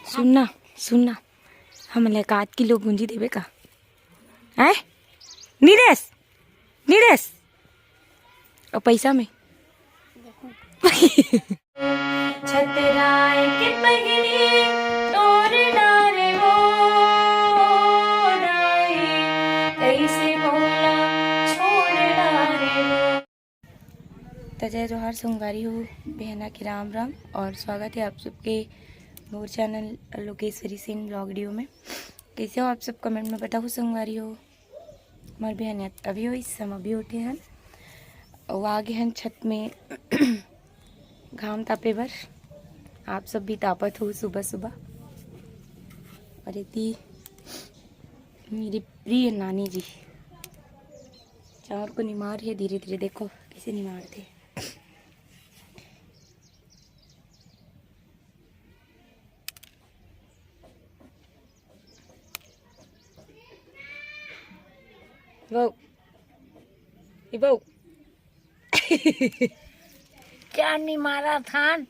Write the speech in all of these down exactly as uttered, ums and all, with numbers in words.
सुन ना, सुन ना, हमन ला एक आध किलो भूंजी देबे का? हैं? नी देस, नी देस। अउ पैसा में? छतराय के पहिली तोर डारे वो दाई, कैसे मोला छोड़ डारे वो। त जय जोहार संगवारी हो, बेहना के राम राम और स्वागत है आप सबके मोर channel Lokeshwari Singh blog video में। कैसे हो आप सब, कमेंट में बताओ संगवारी हो। हमार बेहन अभी होइस, हम अभी उठे हन और आ गए हन छत में घाम तापे बर। आप सब भी तापत हो सुबह सुबह। और इति मेरी प्रिय नानी जी चाउर को निमार है धीरे धीरे, देखो कैसे निमारथे। बहू, ए बहू। क्या निमारत हन,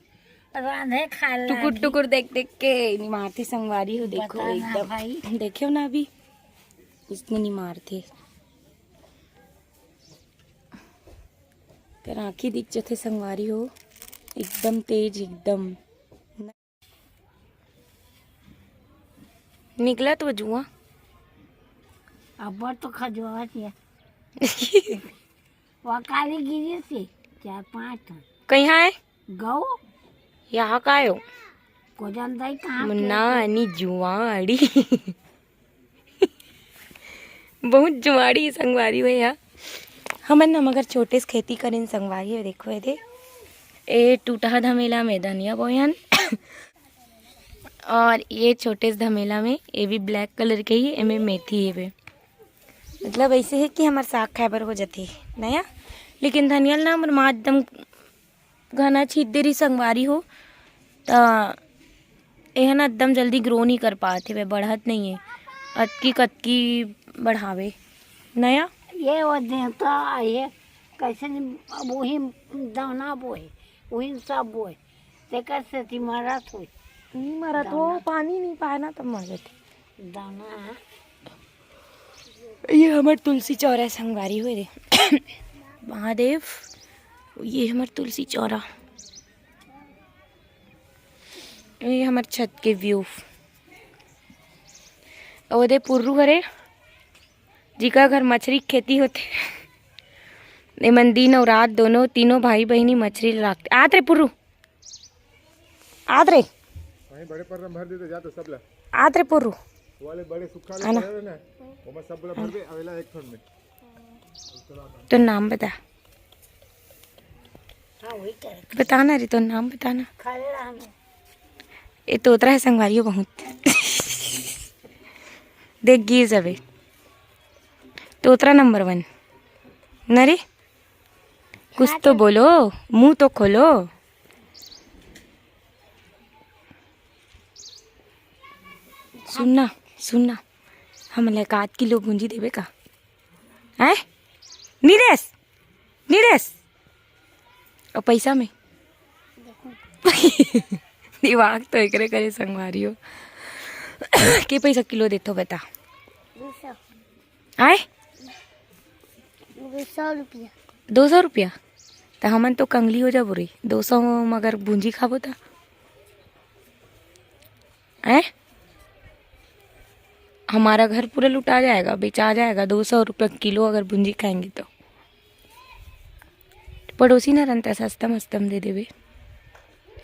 रांधे खाए टुकुर लागी। टुकुर देख देख के निमारथे संगवारी हो, देखो बता ना एकदम। भाई। देखियो ना अभी, इसने निमारथे। तेरा आँखी दिख जथे संगवारी हो, एकदम तेज, एकदम। निकला तो जुआ। अब्बड़ तो खजुआवत हे। वो काली गिरी से चार पांच ठन। कहीं है? गऊ। यहाँ का आयो? को जानता ही कहाँ के मुन्ना होते? नी जुआड़ी। बहुत जुआड़ी संगवारी हो या। हमन न मगर छोटे से खेती करेन संगवारी हो, देखो ये दे। ए टूटहा धमेला में धनिया बोयन। और ये छोटे से धमेला में, ये भी ब्लैक कलर के ही, एमे मेथी हेवे। मतलब ऐसे है कि हमार साग खाए बर हो जाती है नया, लेकिन धनिया ना हमार माँ एकदम घना छीत दे रही संगवारी हो, त एह ना एकदम जल्दी ग्रो नहीं कर पात हेवे, बढ़त नहीं है, अतकी कतकी बढ़ावे नया। ये वो देता ये कैसे नहीं, अब वही दाना बोए, वही सब बोए, तेकर से ती मरत होई। नहीं मरत हो, दाना। पानी नहीं पाए ना तब मर जाते। दाना। ये हमर तुलसी चौरा संगवारी हो रे। महादेव, ये हमर तुलसी चौरा। ये हमर छत के व्यू। ओदे पुर्रू हरे, जिका घर मछरी के खेती होथे। एमन दिन अउ रात दोनों, तीनों भाई बहिनी मछरी राखथे। आत रे पुर्रू, आत रे। वहीं बड़े पर्रा में भर देते जा तो सब ला। आत रे पुर्रू। वाले बड़े सुक्खा आना। ले ना, ओमा सब ला भर दे, अवेला एक ठन में। तो नाम बता। हाँ, वही करे। बताना रे, तो नाम बताना। खा ले रहा हमें। ये तोतरा है संगवारियों बहुत। देख गिर जावे। तोतरा नंबर वन। न रे, कुछ तो बोलो, मुंह तो खोलो। सुनना, सुनना, हमन ला एक आध किलो भूंजी देबे का? हैं? नी देस, नी देस। अउ पैसा में? दिमाग तो एकरे करे संगवारी हो। के पैसा किलो देथो बता? दो सौ। आय? दो सौ रुपया। दो सौ रुपया? त हमन तो कंगली हो जाबो रे। दो सौ म अगर भूंजी खाबो त? हैं? हमारा घर पूरा लुटा जाएगा, बेचा जाएगा, दो सौ रुपया किलो अगर भूंजी खाएंगे तो। पड़ोसी न रहता, सस्ता मस्ता में दे देबे।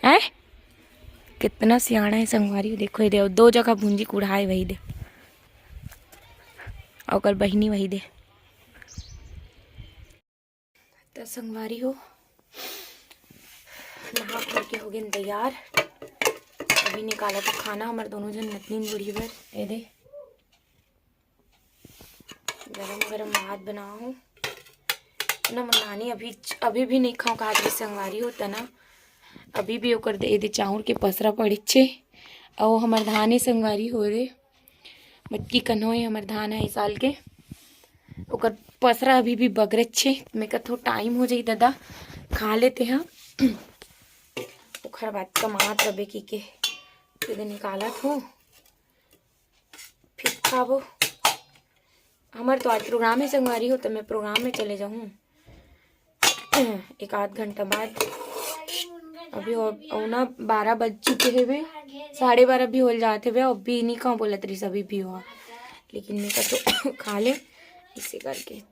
हैं? कितना सियाना है संगवारी, देखो ये दे, दो जगह भूंजी कुढ़ाए वही दे, ओकर बहिनी वही दे। त संगवारी हो, नहा खोर के हो गेन तैयार। अभी निकाला तो खाना हमर दोनों जन नतनीन बूढ़ी बर। ए दे, गरम गरम भात बनाओ हूँ। ना, मोर नानी अभी, अभी भी नहीं खाओ, कहा कि संगवारी हो तना, अभी भी ओकर दे, ए दे चाउर के पसरा पड़िच हे। अउ हमर धान ही संगवारी हो रे, मटकी कन्होए हमर धान है इस साल के, ओकर पसरा अभी भी बगरेच हे। मैं कथो टाइम हो जाई दादा, खा लेते हैं, ओखर बाद कमात रबे की के। एदे निकालत हूँ, फिर खाबो। हमर तो आज प्रोग्राम हे संगवारी हो, तो मैं प्रोग्राम में चले जाहूँ एक आध घंटा बाद। अभी ओ, ओ ना बारह बज चुके हेवे, साढ़े बारह भी होल जात हेवे, अभी नहीं कहूँ बोलत रही सभी भी हुआ, लेकिन मैं तो खा ले इसे करके।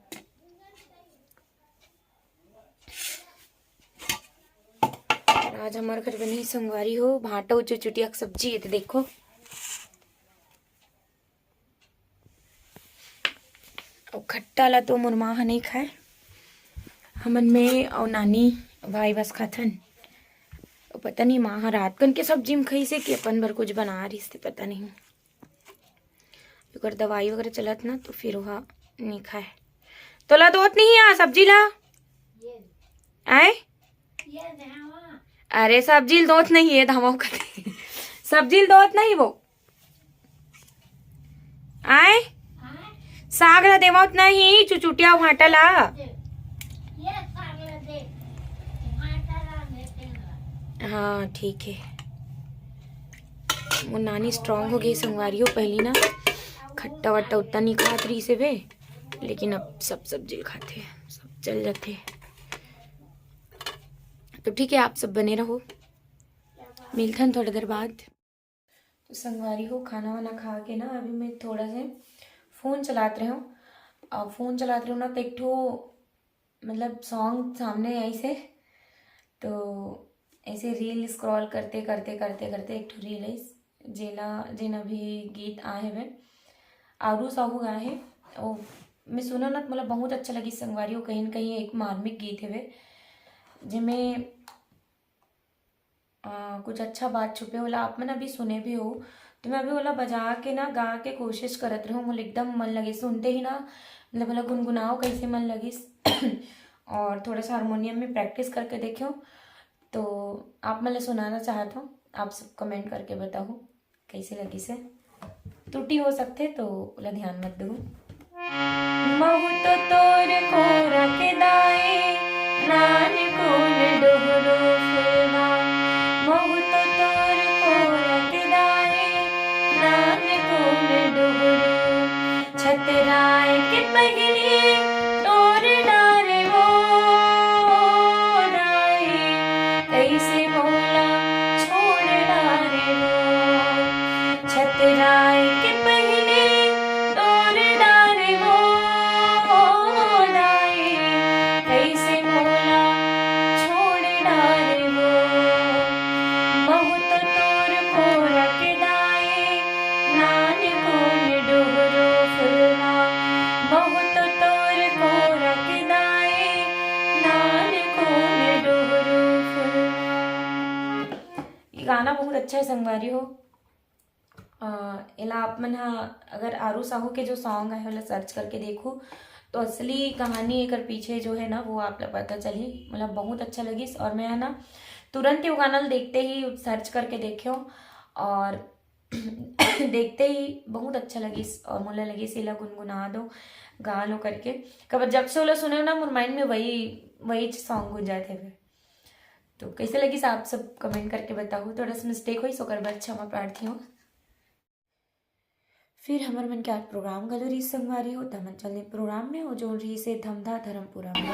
और आज हमारे घर बनी संगवारी हो भांटा उचु चुटिया के सब्जी, ये तो देखो। अउ खट्टा ला तो मोर माँ ह नइ खाए, हमन में अउ नानी भाई बस खाथन। अउ पता नहीं माँ ह रात कन के सब्जी में खाइसे कि अपन बर कुछ बना रहिस ते, पता नहीं। ओकर दवाई वगैरह चलत ना, तो फिर ओहा नइ खाए। तोला दोत नहीं आ सब्जी ला? आए? अरे सब्जी ल दोत नहीं है, धामा कथे। सब्जी ल दोत नहीं वो। आए? साग ला देवत नहीं, चुचुटिया भांटा ला। हाँ, ठीक है। वो नानी स्ट्रांग हो गई संगवारी हो, पहली ना खट्टा वट्टा उतना नहीं खात रही से वे, लेकिन अब सब सब्जी खाते हैं, सब चल जाते हैं। तो ठीक है, आप सब बने रहो, मिलथन थोड़ा देर बाद। तो संगवारी हो, खाना वाना खा के ना अभी मैं थोड़ा से फ़ोन चलात रहे हूँ। अब फ़ोन चलात रहे हूँ ना, तो एक ठो मतलब सॉन्ग सामने आइस हे, तो ऐसे रील स्क्रॉल करते करते करते करते एक ठो रील आइस, जेला जेन अभी गीत आए हवे, आरू साहू गाए हे। ओ मैं सुना ना, तो मोला बहुत अच्छा लगिस संगवारी हो। कहीं न कहीं एक मार्मिक गीत हवे, जेमे अ, कुछ अच्छा बात छुपे, ओला आप मन अभी सुने भी हो, तो मैं अभी ओला बजा के ना, गा के कोशिश करत रहूँ। मोला एकदम मन लगिस, सुनते ही ना, मतलब, ओला गुनगुनाओ, कैसे मन लगिस। और थोड़ा सा हारमोनियम में प्रैक्टिस करके देखियो, तो आप मन ला सुनाना चाहत हूँ। आप सब कमेंट करके बताओ, कैसे लगिस हे। त्रुटि हो सकथे, तो ओला ध्यान मत दहू। महू तो तोर कोरा के दाई, नानकुन डोहरो फुलवा। महू तो तोर कोरा के दाई, नानकुन डोहरो। छतराय के पहिली तोर डारे वो दाई, कैसे मोला छोड़ डारे वो। छतराय के पहिली तोर डारे वो दाई, कैसे मोला छोड़ डारे वो। महू तो तोर कोरा के दाई, नानकुन डोहरो फुलवा। महू तो तोर कोरा के दाई, नानकुन डोहरो फुलवा। ये गाना बहुत अच्छा है संगवारी हो। अ, एला आप मन ह अगर आरू साहू के जो सॉन्ग आहे, ओला सर्च करके देखू, तो असली कहानी एकर पीछे जो है ना, वो आप ला पता चलही। मोला बहुत अच्छा लगिस और मैं है ना, तुरंत ही वो गाना ल देखते ही सर्च करके देखेव और देखते ही बहुत अच्छा लगिस और मोला लगिस, एला गुनगुना दो, गा लो करके। कबर जब से ओला सुने ना, मोर माइंड में वही, वही सॉन्ग गुंजात हवे। तो कैसे लगिस, आप सब कमेंट करके बताओ। थोड़ा सा मिस्टेक होइस, ओकर बर क्षमा प्रार्थी हूँ। फिर हमर मन के आज प्रोग्राम घलो रहिस संगवारी हो, त हमन चलने प्रोग्राम में, वो जोन रहिस हे धमधा धर्मपुरा में।